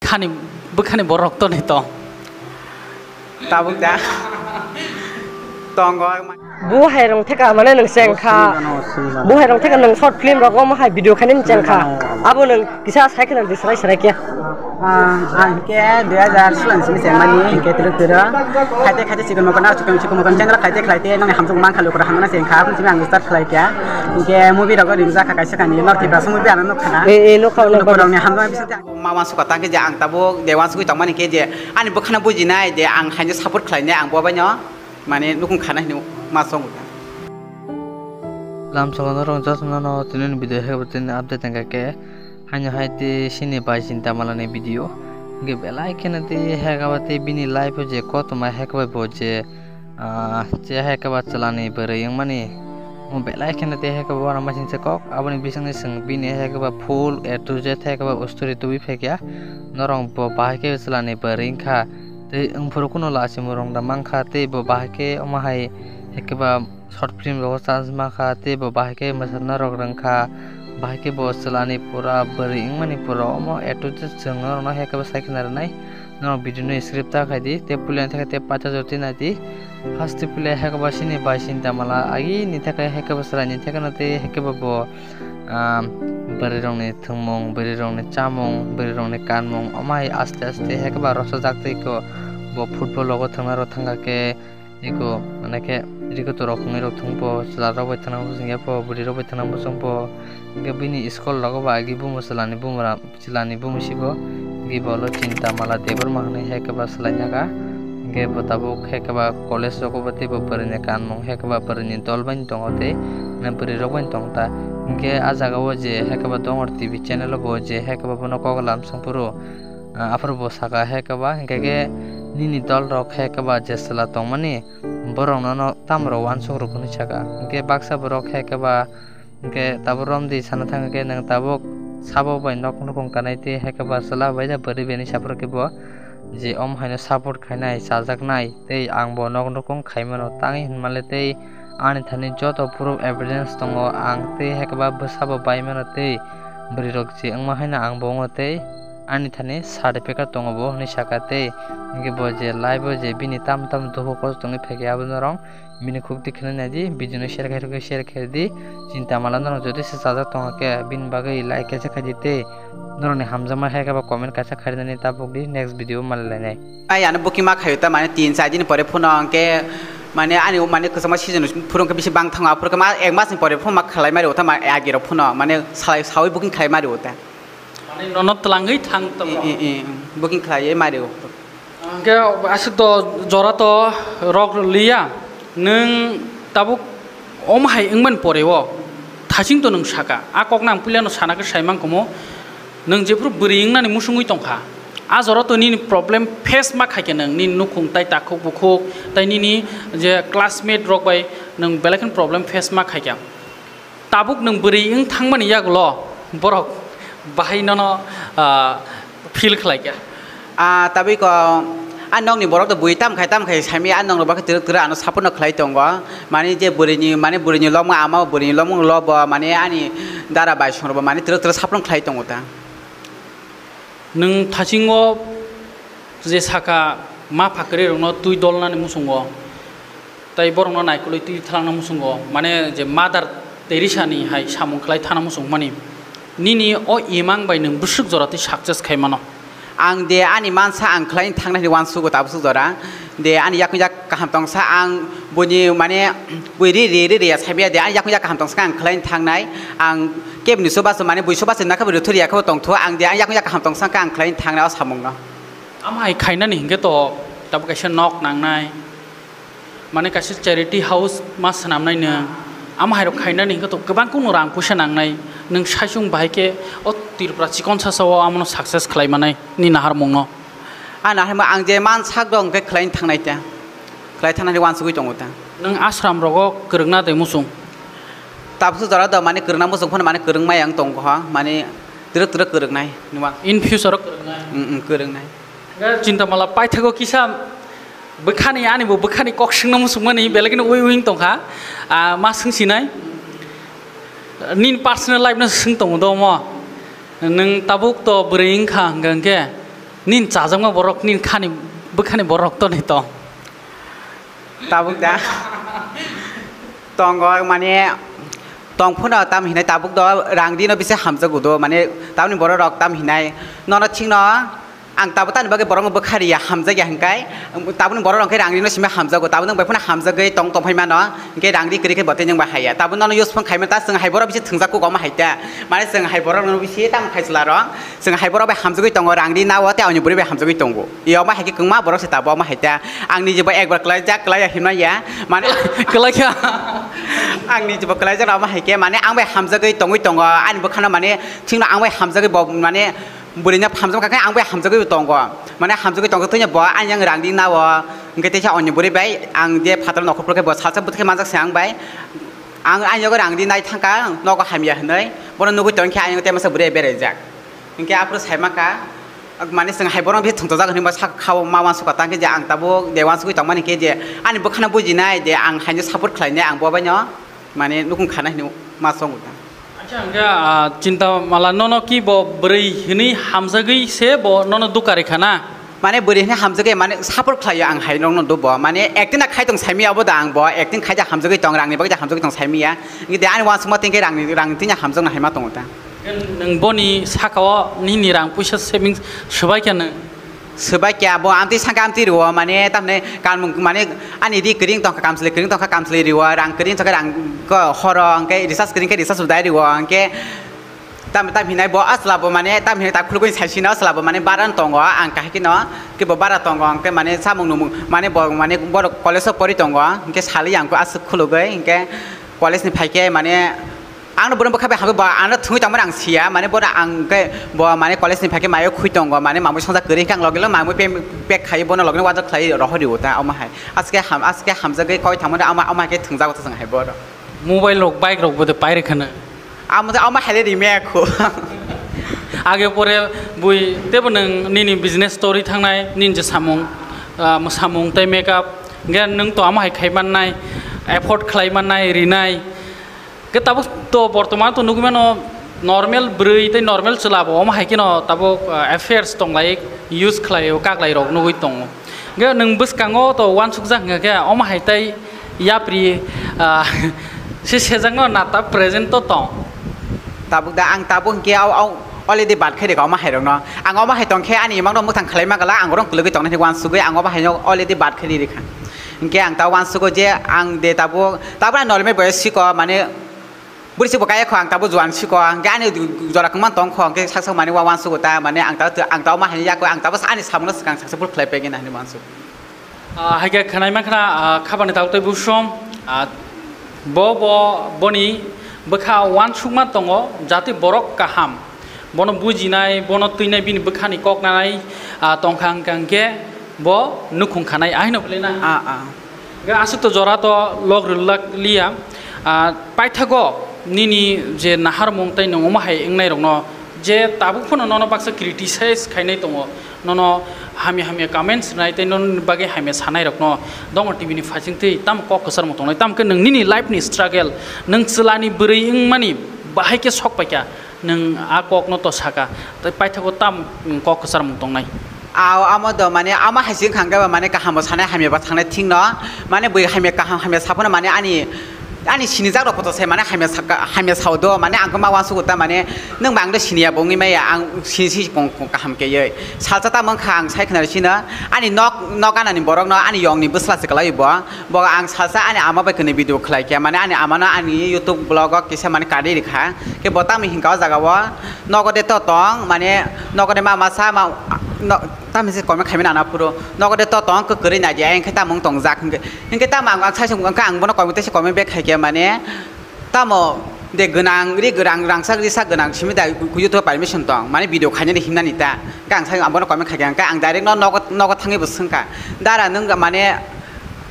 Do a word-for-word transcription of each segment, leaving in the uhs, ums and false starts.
Khani, bwkhani borok to ni to. Tabuk da. Tongo. Bu hai rong theka mane nung cheng kha. Bu hai rong theka nung short film rok omo hai video khainani cheng kha. Abo nung kisa sai khwna di srai srai khe. Ah, ang ke dui hajar sulan simi cheng mani, hingke turu turu. Khaite khaite chikon mokon, chikon chikon mokon cheng khaite khaite nang hamsung mang khalu kora hamna cheng kha, simi ang start khlai kya. Hingke movie rok rim ja kha kaisa kani, North Tripura movie ano nuk khana. Eh, eh, nuk kha, nuk kha. Nuk kha rok ni hamna bising. Mama suka tangkhe je ang tabuk de wansugwi tongmani khe je ani bwkhano bujinai de ang haino support khlainai ang bo baino mane nukung khana hinwi ma songo. Lamsogo norok jotono no tini video hekba tini update wngkha khe haino hai tei sini bai Chinta Malani video hwnkhe belai kheno tei hekba tei bini life o je kotorma hekba bo je Ah, che hai khe ba chwla ni bwrwi wngmani. Mo belai kheno tei hai khe ba uanama singcha kok. Aboni bisingni chwng bini hai khe ba full A to Z hai khe ba story tubui phaikha. Norok bo bahai khe chwla ni bwrwi wngkha. Tei wngphuru kuno lachimung rok da mankha. Tei bo bahai khe omo hai hai khe ba short film rogo chance mankha. Tei bo bahai khe mwsarna rok rwngkha. Bahai khe bo chwla ni pura bwrwi wngmani pura omo A to Z chwng norok no hai khe ba sai khna rwnai. Norok video no skip ta khai di, tei puila ni theke tei paita jor twi nai di. First tei puila hai khe ba sini bai Chinta Mala agi ni theke hai khe ba chwrai ni theke no tei hai khe ba bo, ah, bwrwi rok ni thwngmung, bwrwi rok ni chamung, bwrwi rok ni kanmung, omo hai aste aste hai khe ba rosa jak twi khe bo football rogo thwngna rok thang kha khe. Eko, mane khe, rikhe to rok wngwi rok thung pho, chwla rok bai thangna muchung ya pho, bwrwi rok bai thangna muchung pho. Hwnkhe bini school rogo ba agi bumo chwla ni bumo ram, chwla ni bumo sibo, agi bo lo Chinta Mala Debbarma hwnwi hai khe ba swlai naka. Hwnkhe bo tabuk hai khe ba college rogo bo tei bo bwrwi ni kanmung hai khe ba bwrwi ni dol bai tongo tei, mane bwrwi rok bai tong ta. Hwnkhe ah jaga o je hai khe ba Dongor T V channel o bo je hai khe ba bono kok lam song phuru, ah, aphuru bo saka hai khe ba, hwnkhe khe nini dol rok hai khe ba je chwla tongmani, borok nono tamo rok uansuk rok hwnwi saka. Hwnkhe baksa borok hai khe ba, hwnkhe tabuk romdi sana thang khe nwng tabuk sabo bai nok nukung kanai tei hai khe ba chwla bai da bwrwi bai ni saphuru khe bo je om haino support khainai, chajaknai tei ang bo nok nukung khai mano tangwi hwnmale tei ani thani joto proof evidence tongo ang tei hai khe ba bwsa bo bai mano tei bwrwi rok je wngma haino ang bo wngo tei ani thani certificate tongo bo hwnwi saka tei hwnkhe bo je live o je bini tamo tamo dukhu kosto tongwi phaikha abo norok bini khuk twi khwnwi nai di, video no share khai rwkhe share khai di, Chinta Mala norok jodi se chajak tongkha khe bini bagwi like kaisa khai di tei norokni hamjakma hai khe ba comment kaisa khai rwnani tabuk di next video o malai lainai. Ai ano booking ma khaio ta mane tin char din pore phuno hwnkhe mane ani mane kwchangma season phuru hwnkhe bisi bang thango aphuru khe ma ek mas ni pore phuru ma khlai mari o ta ma agi rok phuno mane salai sawi booking khlai mari o ta. Mane nono twlangwi thang tongo. I, i, i, booking khlaiwi mari o. Hwnkhe aswk to jora to rok liya, nwng tabuk omo hai wngmani pore o thasing to nwng saka, a kokno ang puilano sana khe sai mankhomo, nwng jephuru bwrwi wngnani musungwi tongkha, a jora to nini problem face ma khaikhe nwng, nini nukhung tai takhuk bukhuk, tai nini je classmate rok bai nwng belai kheno problem face ma khaikha. Tabuk nwng bwrwi wng thangmani yagulo borok bahai nono, ah, feel khlai kha. Ah, tabuk ko, ah, nokni borok to bui tam khai tam khai saimaya, ah, nokni borok twrwk twrwk ano support no khlai tongo. Mani je bwrwini, mani bwrwini lomwi ama bwrwini lomwi lobo, mani ani dara bai songrobo mani twrwk twrwk support no khlai tongo ta. Nwng thasingo je saka ma phakrwi rokno twi dolnani muchungo, tei borokno naikolwi twi thalangna muchungo, mane je Mother Teresa ni hai samung khlai thana muchungmani, nini o imang bai nwng bwswk jora twi success khai mano. Ang de ani mansa ang khlai thangnai hinwi uansugo tabuk swk jora. De ani yakung yak kaham tongsa ang buini mane bui ri ri ri ri ya saimaya de ani yakung yak kaham tongsa ang khlai thangnai. Ang kebni chubachu mane bui chubachu nakhe bo rithori ya khe bo tongthu ang de ani yakung yak kaham tongsa ang khlai thangnai o samungno. Amhai khainani hinkhe to tabuk kaisa nok nangnai. Mane kaisa charity house ma swnamnai nwng. Amhairok khainani hinkhe to kwbang kunu rang puisa nangnai. Nwng saichung bahai khe o Tripura chikon sasao amono success khlai manai ni naharmungno. A naharmung ang je man sak dong khe khlai thangnai ta. Khlai thangnani uansugui tongo ta. Nwng ashram rogo kwrwngna de muchung? Tabuk jora do mane kwrwngna muchung phano mane kwrwngmai ang tongkha mane twrwk twrwk kwrwngnai nuwa. In future o kwrwngnai? Mm, mm, kwrwngnai. Hwnkhe Chinta Mala paithago kisa bwkhani, ani bo bwkhani kok swngna muchungmani, belai kheno ui ui wng tongkha. Ah, ma swngsinai. Nini personal life no swng tongo do omo. Nwng tabuk to bwrwi wngkha hwnkha hwnkhe. Nini chajakma borok, nini khani, bwkhani borok to ni tong. Tabuk da. Tongo mane tong phano tam hinai tabuk do rang dino bisi hamjago do mane tabukni borok rok tam hinai nono thikno ang tabuk tani bagwi borokno bwkha riya hamjakya hinkai tabukni borok rok khe rang dino simi hamjago tabuk nwng bai phano hamjagwi tong tongphai mano hinkhe rang di kwrwi khe bo tei nwng bai haiya tabuk nono use phone khaimani ta chwng hai borok bisi thwngjak kuk omo hai ta mane chwng hai borok no bisi tamo khai chwla rok chwng hai borok bai hamjagwi tongo rang di nao tei ani bwrwi bai hamjagwi tongo. Iyo, omo hai khe kwngma borok se tabuk omo hai ta. Ang niji bo ekbar kwlaijak, kwlaiya himna ya. Mane kwlaikha. Ang niji bo kwlaijak omo hai khe, mane ang bai hamjagwi tongwi tongo. Ani bwkhano mane thikno ang bai hamjagwi bo mane bwrwino hamjak kha khe ang bai hamjagwi tongo. Mane hamjagwi tongkhe thwino bo ani yang rang di nao. Hwnkhe teisa onyo bwrwi bai ang je phataro nokhor phuru khe bo salsa bwthai manjak se ang bai. Ang ani yago rang di nai thangkha nogo hamya hinwi. Bono nugwi tongkhe ani tei masa bwrwi beraijak. Hinkhe aphuru saima kha, mane chwng hai borok bisi thwngchajak hinwi ma sak kha o ma uansukha tang khe je ang tabuk de uansugwi tongmani khe je ani bwkhano bujinai je ang haino support khlainai ang bo baino mane nukhung khana hinwi ma songo ta. Acha hwnkhe, ah, Chinta Mala nono ki bo bwrwi hinwi hamjagwi se bo nono dukari khana? Mane bwrwi hinwi hamjagwi mane support khlaio ang hai nokno do bo mane acting na khai tong saimaya obo da ang bo acting khai ja hamjagwi tong rangni bagwi ja hamjagwi tong saimaya. Hinkhe de ani uansukma tengkhe rangni rang tini hamjakna hai ma tongo ta. Nwng boni saka-o nini rang puisa savings swbai kha nwng? Swbai kha, bo amtwi sangkhe amtwi rwo, mane, tamni kanmung, mane, ani ri kwrwng tongkha, kamchwlwi kwrwng tongkha, kamchwlwi rwo, rang kwrwng tongkha, rang ko horo, hwnkhe recharge kwrwng khe recharge bo dai rwo, hwnkhe tam, tam hinai bo a chwla bo, mane, tam hinai ta khulugwi sai sino, a chwla bo, mane, bara tongo, ang kahai kheno, khe bo bara tongo, hwnkhe, mane, samung nungmung, mane, bo, mane, borok college o pori tongo, hwnkhe sali ang aswk khulugwi, hwnkhe college ni phaikhe, mane, Ang no bono bwkha bai hamjak bo, ang no thwngwi tongmani ang siya, mane bono ang khe bo mane college ni phaikhe mayo khui tongo, mane mamwi songjak kwrwi khe ang logi logi mamwi pek, pek khai bono logi logi wajar khlai rohor rio ta omo hai. Aske ham, aske hamjagwi koi thangmani ama, ama khe thwngjago ta chwng hai bono. Mobile rok, bike rok bo de pai rwkha na. Amo de ama hai le rimaya khu. Age pore bui tebo nwng nini business story thangnai, nini je samung, ah, samung tei makeup, hwnkhe nwng to ama hai khai mannai, afford khlai mannai, rinai. Khe tabuk to bortoman to nugwi mano normal bwrwi tei normal chwla bo omo hai kheno tabuk, ah, affairs tonglai use khlaio kaklai rok nugwi tongo. Hwnkhe nwng bwskango to uansukjak hwnkhe omo hai tei yapri, ah, se sejakno na ta present to tong. Tabuk da ang tabuk hwnkhe au, au already bad khe rikha omo hai rokno. Ang omo hai tongkhe ani imang rok mwthang khlai ma gala ang rok kwlwgwi tongnai hwnwi uansugwi ang omo hai no already bad khe ri rikha. Hwnkhe ang ta uansugo je ang de tabuk, tabuk ani normal boyos siko mane Bwrwi se bo kaya kho, ang tabuk juan si kho, hwnkhe ani jora kwmang tong kho, hwnkhe sak sak mani wa uansugo ta, mane ang tabuk, ang tabuk ma hai ya kho, ang tabuk ani samungno swkang successful khlai pegwi na hinwi uansugo. Ah, hai khe khwnai mankha, ah, khabani tabuk tei busom, ah, bo, bo, boni bwkha uansukma tongo, jati borok kaham, bono bujinai, bono twinai, bini bwkhani kok nanai, ah, tongkha hwnkha hwnkhe, Bo nukhung khanai, ahino bwlai na? Ah, ah. Hwnkhe aswk to jora to log rwlak liya. Ah, paithago nini je naharmung tei nwng omo hai wngnai rokno je tabuk phano nono baksa criticize khainai tongo, nono hamya hamya comments rwnai tei nono bagwi hamya sanai rokno Dongor T V ni phaising twi tamo kok kwcharmung tongnai, tamo khe nwng nini life ni struggle, nwng chwla ni bwrwi wngmani bahai khe sok paikha. Nwng a kokno to saka, tei paithago tam kok kwcharmung tongnai? Ao, amo do, mane, ama hai se wngkha hwnkhe ba, mane, kaham bo sanai, hamya bo sanai thikno, mane, bui hamya kaham, hamya saphano, mane, ani, ani sinijak rok kotor se, mane, hamya saka, hamya sao do, mane, ang khe ma uansugo ta, mane, nwng ba ang do siniya bo wngwi maya, ang sini si kong, kong kaham keyoi. Salsa tamo wngkha, ang sai khna sino, ani nok, nok anani borokno, ani yongni bwsla se kwlai bo. Bo ang salsa ani ama bai kwnwi video khlai khe, mane ani ama no ani YouTube vlog o kisa mane karwi rikha. Khe bo tamo hinkha o jaga o nogo de to tong, mane nogo de ma masa ma no, tamo se comment khaimani ana phuru nogo de to tong kwrwi naidi, ayang khe tamo wng tongjak hinkhe, hinkhe tamo ang, ang sai se wngkha ang bono comment teisa comment back khai khe mane tamo de gwnang ri gwnang rangchak risa gwnang simi da YouTube permission tong, mane video khainani himnani ta. Khe ang sai ang bono comment khai khe, ang direct no nogo, nogo thangwi bo swngkha. Dara nwng mane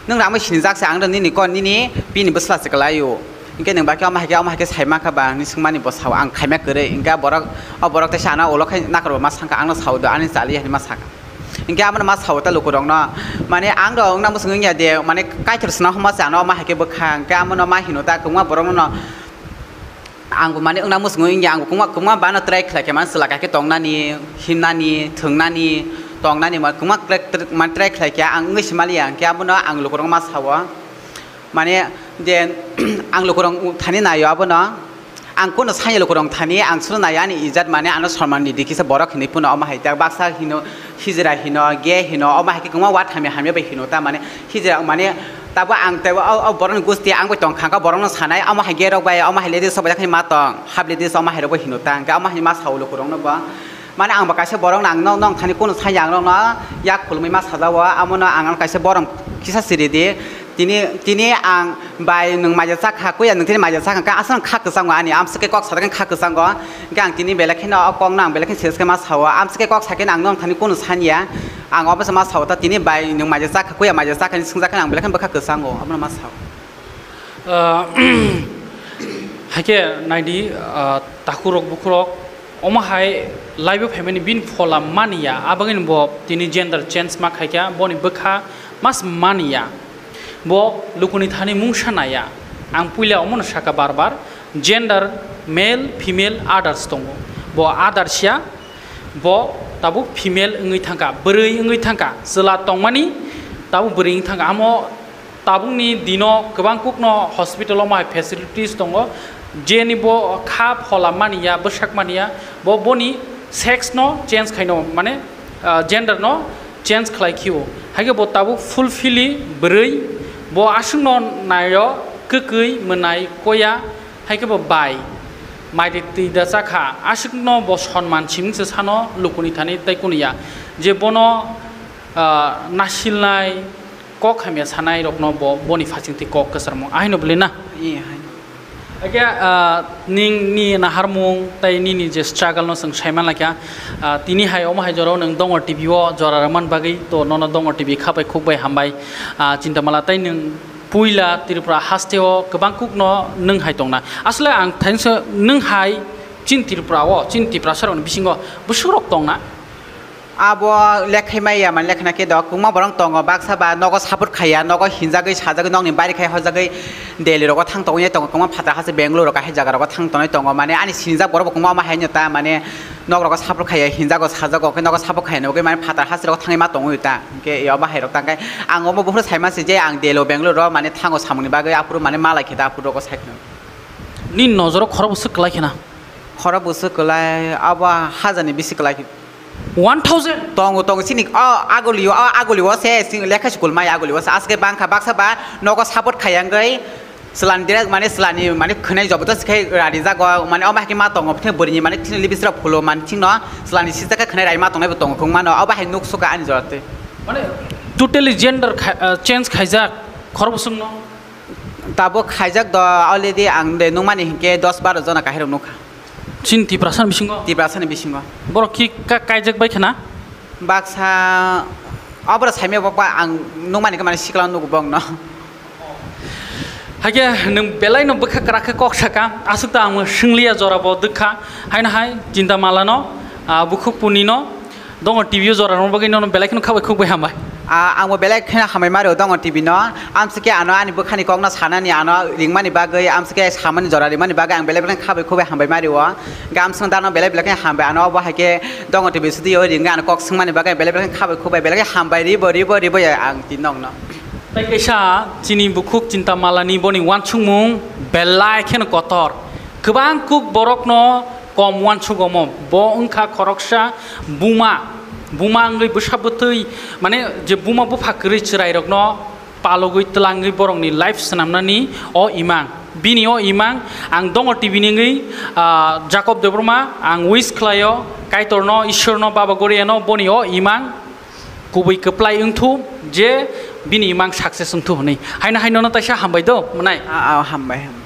Nwng rangbai sinijak se ang do nini kon nini bini bwsla se kwlai o. Hinkhe nwng bakhe omo hai khe omo hai khe sai mankha ba hinwi swngmani bo sao ang khaima kwrwi. Hinkhe borok o borok teisa ano ulo khai nakarwi ma sangkha, ano sao do ani chali hinwi ma sakha. Hinkhe abono ma sao ta lukurokno mane ang do wngna mwswng wngya de mane Kaitor swnam hwnma se ano omo hai khe bwkha hinkhe amono ma hino ta kwbangma borokno no Ang bo mane wngna mwswngo wngya, ang bo kwbangma, kwbangma bana try khlai khe, mane chwla kha khe tongnani, himnani, thwngnani, tongnani ma kwma kle-, kle-, ma try khlai khe ang wngwi se maliya, hwnkhe abono ang lukurok ma sao. Mane je ang lukurok thani naio abono, ang kuno sanya lukurok thani ang suru naio ani ijat mane ano sonman ni dikisa borok hinwi puno omo hai ta baksa hino hijra hino ge hino omo hai khe kwma wa thamya hamya bai hino ta mane hijra mane tabo ang tebo o, o borokni gusti ang bai tong kha kha borokno sanai omo hai ge rok bai omo hai ladies rok bai ma tong hap ladies omo hai rok bai hino ta hwnkhe omo hai ma sao lukurok no bo. Mane ang bo kaisa borok nang nong nong thani kunu sanya ang nokno yak khulumwi ma sajao, amono ang ano kaisa borom kisa siri di. Tini, tini ang bai nwng maija chakha, kuya nwng tini maija chakha, ka aswk kha kwchango ani, amswk khe kok sajakhe kha kwchango. Hwnkhe ang tini belai kheno o kokno ang belai kheno serious khe ma sao, amswk khe kok sakhe ang nong thani kunu sanya. Ang obo se ma sao ta tini bai nwng maija chakha, kuya maija chakha hinwi swngjak khe ang belai kheno bwkha kwchango, abono ma sao. Ah, haikhe naidi, ah, takhurok bukhurok omo hai live-o phaimani bini phola mani ya, aboni bo tini gender change ma khaikha, boni bwkha mas mani ya, bo lukuni thani mungsa naya. Ang puila omono saka bar bar, gender male, female, others tongo, bo others ya, bo tabuk female wngwi thangkha, bwrwi wngwi thangkha, chwla tongmani tabuk bwrwi wngwi thangkha, amo tabukni dino kwbang kukno hospital-o ma hai facilities tongo, jeni bo kha phola mani ya, bwsak mani ya, bo boni sex-no change khaino, mane, ah, gender-no change khlai khio. Haikhe bo tabuk fulfilly bwrwi, bo aswkno naio kwkwi, mwnai, koya, haikhe bo bai. Maidi twi da chakha, aswkno bo sonman siming se sano lukuni thani tei kunu ya. Je bono, ah, nasilnai, kok hamya sanai rokno bo boni phasing twi kok kwcharmung. Ahino bwlwi na? Ee, hai. Haikhe, ah, nini naharmung tei nini je struggle no chwng saiman laikha, ah, tini hai omo hai jorao nwng Dongor T V o jora rwman bagwi to nono Dongor T V khabai khukbai hambai, ah, Chintamala tei nwng puila Tripura hasteo kwbang kukno nwng hai tongna. Aswle ang thainsa nwng hai chini Tripura o, chini Tiprasa rokni bisingo bwswk rok tongna. Abo lekhaimaya mani lekhana khe do kwbangma borok tongo, baksa ba nogo support khaiya, nogo hinjagwi sajagwi nokni bairi khai hojagwi Delhi rogo thang tongwi tongo, kwbangma phatar hase Bangalore rok kahai jaga rogo thang tonwi tongo, mane ani sinijak borok bo kwbangma haino ta mane nok rogo support khaiya, hinjago sajago khe nogo support khaiya, nogwi mane phatar hase rogo thangwi ma tongwi ta, hwnkhe abo hai rok tangkhe ang omo buphuru saima se je ang Delhi o Bangalore ro mane thango samungni bagwi aphuru mane malai khe ta aphuru rogo sai kheno. Nini nojoro khorok bwswk kwlai khena? Khorok bwswk kwlai abo hajarni bisi kwlai. One thousand? Tongo, tongo, chini o agulio, o agulio se chini lekha school mai agulio se aske bangkha baksa ba nogo support khayangwi chwlani direct mane chwlani mane khwnai joboto se khai rani jago mane omo hai khe ma tongo bwrwini mane chini libisra phulo mane chini chwlani sijak khe khwnai rai ma tongnai bo tongo kwbangma no obo hai nuk suka ani jora twi. Mane totally gender kha-, ah, change khaijak khorok bwswk no? Tabuk khaijak do already ang de nukmani hinkhe dos baro jona kahirok nukha. Chini Tiprasa ni bisingo? Tiprasa ni bisingo. Borok ki ka-, kaijak bai khna? Baksa, o borok saimya bokba ang nukmani khe mane sikla nugo bokno. Haikhe nwng belai no bwkha kwrak khe kok saka, aswk ta ang swngliya jora bo dwkha, haino hai Chinta Mala no, ah, bukhuk puni no, Dongor T V o jora rwma bagwi nono belai kheno khabai khukbai hambai. Ah, angbo belai kheno hambai mari o Dongor T V no. Amsike ano ani bwkhani kokno sanani ano ringmani bagwi, amsike samani jora ringmani bagwi ang belai belai khabai khukbai hambai mari o. Gamsung dano belai belai khe hambai ano obo hai khe Dongor T V studio o ringwi ano kok swngmani bagwi belai belai khabai khukbai belai khe hambai ribo ribo ribo ya ang tin nokno. Tai kaisa chini bukhuk Chinta Malani boni wansukmung belai kheno kotor. Kwbang kuk borokno kom wansuk omo. Bo wngkha khoroksa buma, buma wngwi bwsa bwtwi, mane je buma bupha kwrwi chwrairokno palogwi twlangwi borokni life swnamnani o imang. Bini o imang ang Dongor T V ni wngwi, ah, Jacob Debbarma ang wish khlaio Kaitorno, Ishwarno, Baba Goriano boni o imang kubui kwplai wngthu je bini imang success wngthu hwnwi. Haino haino no taisa hambai do, mwnai? Ah, ah, hambai, hambai.